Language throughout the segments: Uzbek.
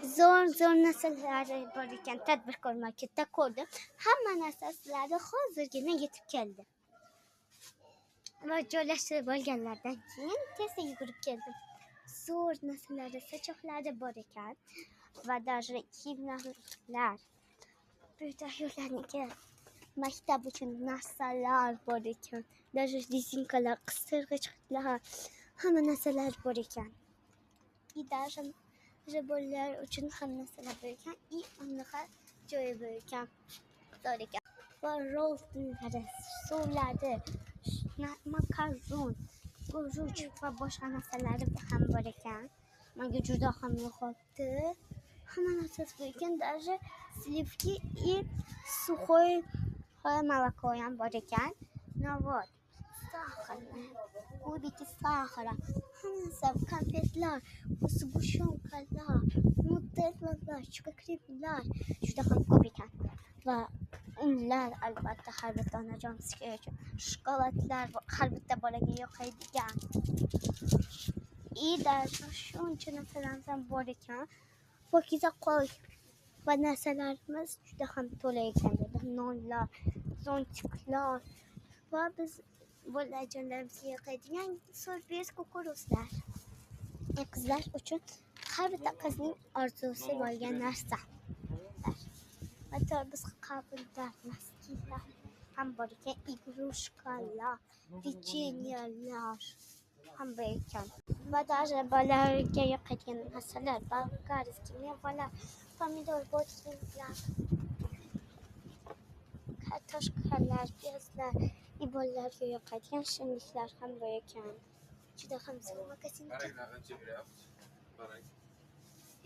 Zo'r zo'r narsalar bor ekan, tadbirkor marketda ko'rdim. Hamma narsa sizlarga hozirgina yetib keldi. Va joylashtirib olganlardan keyin tezda yugurib keldim. Zo'r narsalari, sachoqlari bor ekan va даже kiyimlar. Bu yerda ayollarniki maktab uchun narsalar bor ekan. Даже rezinkalar, qistirgichlar, hamma narsalar bor ekan. И даже bolalar uchun ham narsalar bor ekan. И unaqa joyi bor ekan. Zo'r ekan. Va roltonlari, suvlari, makaron, guruch va boshqa narsalari ham bor ekan. Menga juda ham yoqibdi. Hamma narsasi bor ekan. Даже сливки и сухой молоко ham bor ekan. Ну вот, сахар, кубики сахара, hamma narsa, konfetlar, сгущёнка lar, nutellalar, kremlar juda ham ko'p ekan. Va unlar, albatta, har bitta onajon uchun shokoladlar, har bitta bolaga yoqadigan. И даже shuncha narsalarimiz ham bor ekan. Pokiza qo'y va narsalarimiz juda ham to'la ekan. Bu yerda nonlar, зонтик lar va biz bolajonlarimizga yoqadigan сюрприз кукуруз lar. Qizlar uchun har bitta qizning orzusi bo'lgan narsa. Va biz qabullar, носки lar ham bor ekan, игрушка lar, pechenyelar ham bor ekan. Va даже bolalarga yoqadigan narsalar, болгарский mevalar, pomidor, bodringlar, kartoshkalar, piyozlar, и bolalarga yoqadigan shirinliklar ham bor ekan. Juda ham zo'r magazin ekan. Baraklarni cheviryapti. Barak.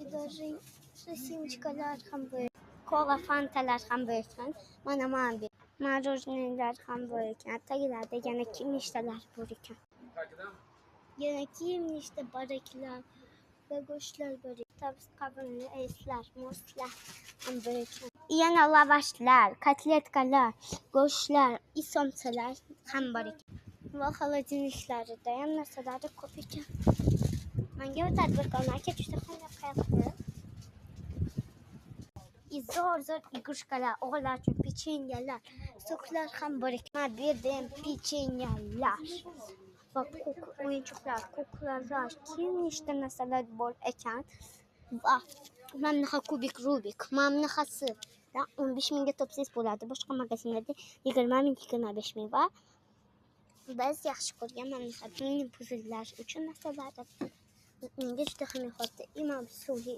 И даже семечка lar ham bor. Kola, fantalar ham bor ekan. Mana bu мороженое lar ham bor ekan. Taglarida yana kim nechtalar bor ekan. Takidami? Yana kiyim nechta baraklar va go'shtlar bor ekan. Tabs qabulli eslar, moslar ham bor ekan. Yana lavashlar, kotletkalar, go'shtlar, и somsalar ham bor ekan. Va холодильник larida ham narsalari ko'p ekan. Menga bu tadbirkor market juda ham yoqyapti. И zo'r zo'r игрушка lar, o'g'illar uchun pechenyelar, сок lar ham bor ekan. Mana bu yerda ham pechenyelar va o'yinchoqlar, kuklalar, kim nechta narsalar bor ekan. Va mana bunaqa kubik Rubik, mana bunaqasi 15 mingga topsangiz bo'ladi. Boshqa magazinlarda 20 ming, 25 ming va biz yaxshi ko'rgan mana bunaqa mini puzllar uchun narsalar menga juda ham yoqadi. Imom suvli.